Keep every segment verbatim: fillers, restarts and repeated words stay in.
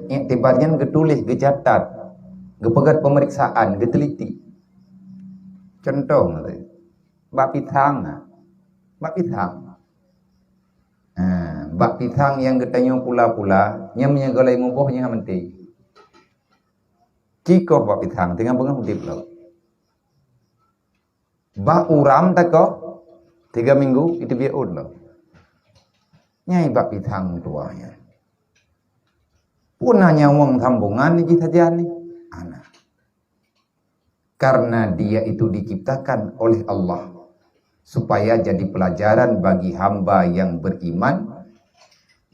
Iktibar nyan geutuléh, geucatat, geupeugét peumeriksaan, geuteliti. Contoh, bak pisang na. Bak pisang. Ha, bak pisang nyang geutanyoe pula-pula, nyan meunyoe goh lhèe muboh nyan hana maté. Cikoh bak pisang, teungoh beungoh udép lom. Bak uram takoh, tiga minggu, itu biar ud lom. Nyai bak pisang tuah nyan. Puna nyawöng sambungan jih sajan ni. Ana. Karena dia itu diciptakan oleh Allah supaya jadi pelajaran bagi hamba yang beriman,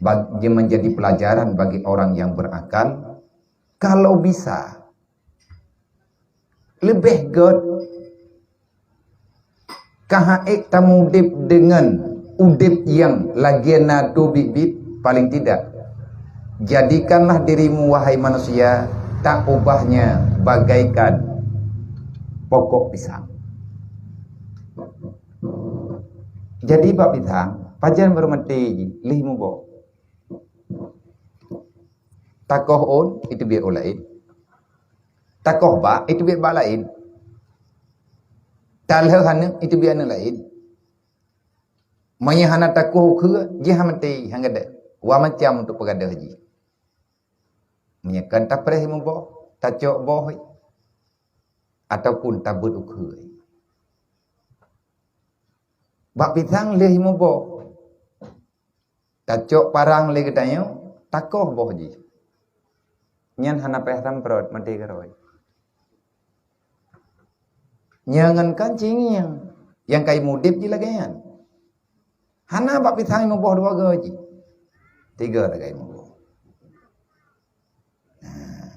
bag-, menjadi pelajaran bagi orang yang berakal. Kalau bisa, leubeh gét ka han ék tamudép deungon udép nyang lagèe na tu biet-biet, paling tidak, jadikanlah dirimu, wahai manusia, tak ubahnya bagaikan pokok pisang. Jadi, bak pisang, pajan beureumati jih, lheuh muboh. Takoh ôn, itu biet ôn laén. Takoh bak, itu biet bak laén. Talheueh aneuk, itu biet aneuk laén. Meunyoe hana takoh ukeue, jih hana maté, han gadôh. Wa macam untuk peugadôh jih. Meunyoe kan tapreh muboh, tacok boh, ataupun tabeuet ukeue. Bak pisang lheueh muboh. Tacok parang lé geutanyoe, takoh boh jih. Nyan hana payah tamprot, maté keurôi. Nyan ngon kancing nyang, nyang kai mudép jih lagèe nyan. Hana bak pisang muboh dua goe jih. Tiga lagèe muboh. Nah.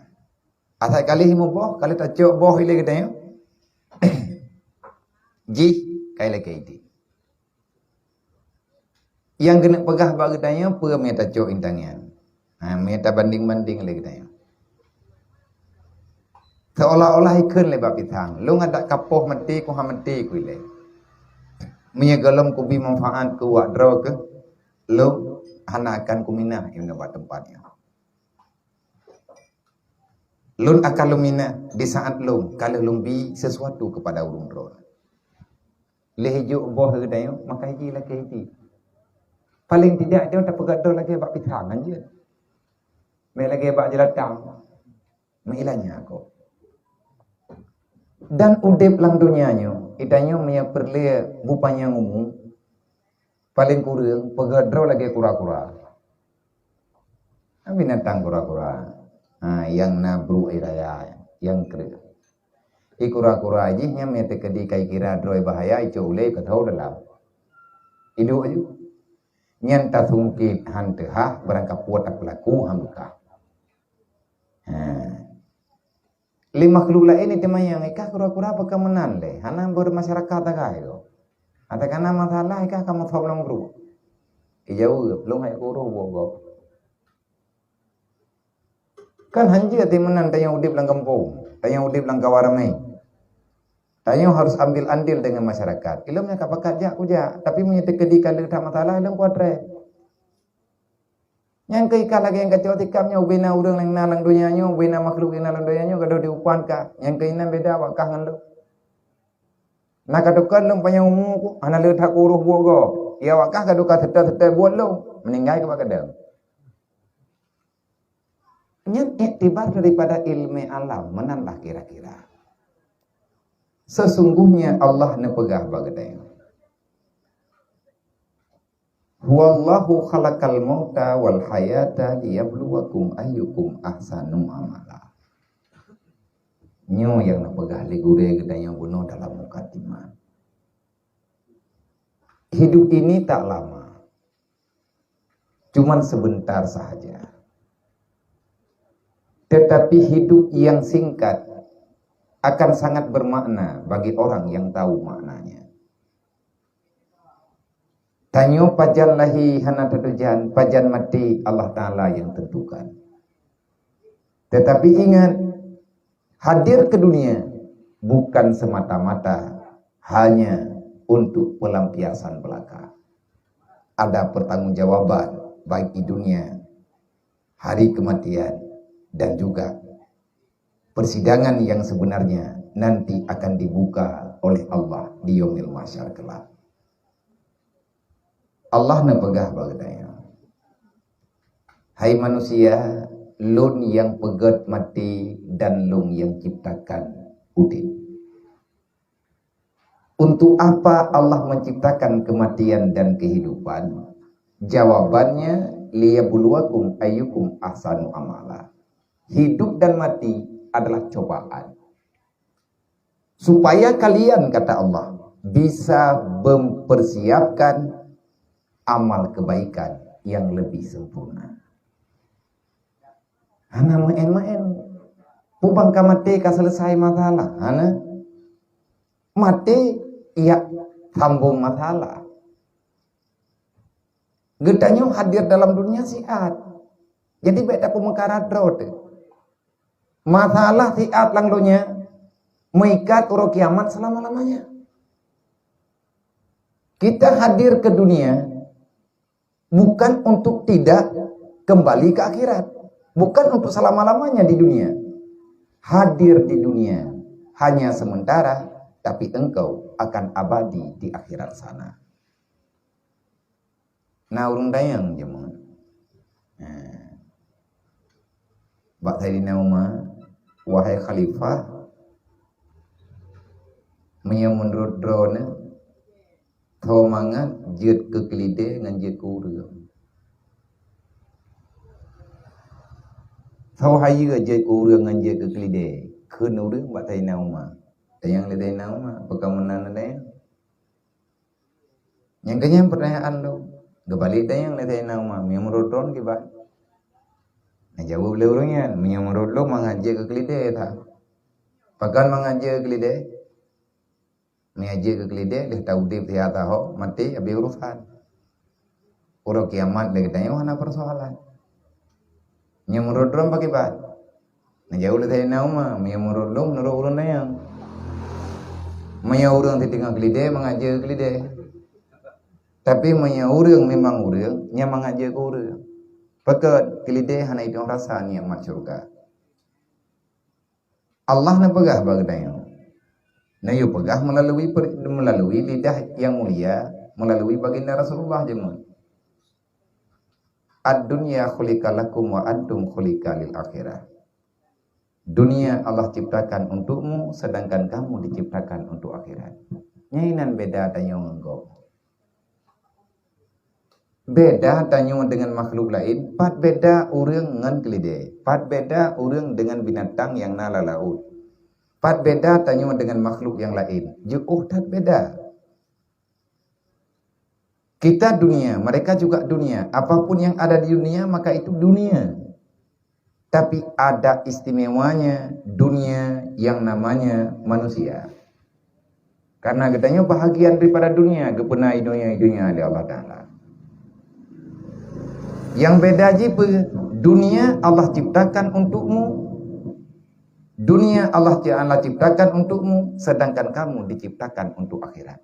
Asai kali muboh, kali tacok boh ilé geutanyoe. Jih kai lakèe idéh. Nyang keuneuk peugah bak geutanyoe peue mita cok intangian. Ha, mita banding-banding lé geutanyoe. Seolah-olah ikheun lé bak pisang, lôn adak kapoh maté ku ha maté ku ilée. Meunyoe gohlom kubi manfaat keu wak droe keuh, lôn hana akan kuminah ilée bak teumpat nyoe. Lôn akan lôn minah di saat lôn ka lheueh lôn bi sesuatu keupada ureuëng droe. Lheueh jok boh geutanyoe, maka jih lakée jih. Paleng tidak, dia tapeugah droe lagée bak pisang hanjeuet. Meuh lagée bak jeulatang. Meuh ilanya kok. Dan udeb lam donya nyoe, geutanyoe meunyoe peureulée bupanyang umu, paleng kureueng peugah droe lagée kura-kura. Binatang kura-kura. Ha, nyang na bruek raya, nyang kreueh. Di kura-kura jih nyan meunyoe teukeudi kai kira droe bahaya, icok ulée ka tho dalam. Iduek aju. Nyan tasungkét han teuhah, barang kapuet tapeulaku han beukah. Ha. Lé makhluk laén teuma nyang ikah kura-kura pakon meunan lé, hana beumasyarakat tagai kok. Atawa kana masalah ikah ka meusob lam grup. Ijaweueb, lôn hai kureueng buet gob. Kan hanjeuet teuh meunan tanyoe udeb lam gampông, tanyoe udeb lam kawan ramé. Tanyoe harus ambil andil deungon masyarakat. Ilom nyang ka pakat jak kujak, tapi meunyoe teukeudi ka leuet that masalah, ilom kuatré. Nyang keu ikah lagée nyang kacok tikam nyoe, ubena ureuëng nyang na lam donya nyoe, ubena makhluk nyang na lam donya nyoe gadôh diupan kah. Nyang keu inan beda awak kah ngon lôn. Na ka teuka lôn panyang umu ku, hana leuet that kureueng buet gob. Ya awak kah gadôh ka seutôt-seutôt buet lôn, meuninggai keu bak gadang. Nyan iktibar daripada ilmu alam, meunan lah kira-kira. Sesungguhnya Allah neupeugah bak geutanyoe, "Huwallahu khalaqal mauta wal hayata liyabluwakum ayyukum ahsanu amala." Nyoe nyang neupeugah lé gurée geutanyoe bunoe dalam mukadimah. Hidup ini tak lama, cuman sebentar sahaja. Tetapi hidup yang singkat akan sangat bermakna bagi orang yang tahu maknanya. Tanyoe pajan lahé hana tateujan, pajan maté Allah Taala yang tentukan. Tetapi ingat, hadir ke dunia bukan semata-mata hanya untuk pelampiasan belaka. Ada pertanggungjawaban baik di dunia hari kematian, dan juga persidangan yang sebenarnya nanti akan dibuka oleh Allah di Yaumil Mahsyar kelak. Allah neupeugah bak geutanyoe, "Hai manusia, Lôn nyang peugét maté dan Lôn nyang ciptakan udeb." Untuk apa Allah menciptakan kematian dan kehidupan? Jawabannya, "Liyabluwakum ayyukum ahsanu amala." Hidup dan mati adalah cobaan. Supaya kalian, kata Allah, bisa mempersiapkan amal kebaikan yang lebih sempurna. Hana maén-maén. Peue ban ka maté ka selesai masalah? Hana. Maté, ya, sambung masalah. Geutanyoe hadir dalam dunia siat. Jadi, bék tapeumeukarat droe teuh. Masalah siat lam dunia meuikat uroe kiamat selama-lamanya. Kita hadir ke dunia bukan untuk tidak kembali ke akhirat, bukan untuk selama-lamanya di dunia. Hadir di dunia hanya sementara, tapi engkau akan abadi di akhirat sana. Na ureuëng tanyong jameun. Nah. Bak Saidina Umar, "Wahai khalifah, meunyoe meunurot droeneuh, soe mangat jeuet keu keulidé ngon jeuet keu ureuëng? Soe hayeue jeuet keu ureuëng ngon jeuet keu keulidé?" Kheun ureuëng bak Saidina Umar. Tanyong lé Saidina Umar, "Pakon meunan?" Nyang keunyan peutanyaan lôn. Geubalek tanyong lé Saidina Umar, "Meunyoe meunurot droeneuh kiban?" Neujaweueb lé ureuëng nyan, "Meunyoe meunurot lôn mangat jeuet keu keulidé that." "Pakon mangat jeuet keu keulidé?" "Meunyoe jeuet keu keulidé, lheueh taudeb siat sahoe, maté habéh urosan. Uroe kiamat lé geutanyoe hana peusoalan." "Meunyoe meunurot droeneuh pakiban?" Neujaweueb lé Saidina Umar, "Meunyoe meunurot lôn, meunurot ureuëng tanyong. Meunyoe ureuëng siteungoh keulidé, mangat jeuet keu keulidé. Tapi meunyoe ureuëng memang ureuëng, nyan mangat jeuet keu ureuëng. Pakon keulidé hana jitueng rasa nikmat syeuruga." Allah neupeugah bak geutanyoe. Neuyue peugah meulalu per-, meulalu lidah nyang mulia, meulalu baginda Rasulullah jameun. "Ad-dunya khuliqa lakum wa antum khuliqa lil akhirah." Dunia Allah ciptakan untukmu, sedangkan kamu diciptakan untuk akhirat. Nyan inan beda tanyoe ngon gob. Beda tanyoe dengan makhluk laén, pat beda ureuëng ngon keulidé, pat beda ureuëng dengan binatang nyang na lam laôt. Pat beda tanyoe dengan makhluk nyang laén, jiôh that beda. Kita dunia, mereka juga dunia. Apapun yang ada di dunia, maka itu dunia. Tapi ada istimewanya dunia yang namanya manusia. Karena geutanyoe bahagian daripada dunia, geupeuna dunia-dunia oleh Allah Taala. Yang beda jih peue? Dunia Allah ciptakan untukmu. Dunia Allah Taala ciptakan untukmu, sedangkan kamu diciptakan untuk akhirat.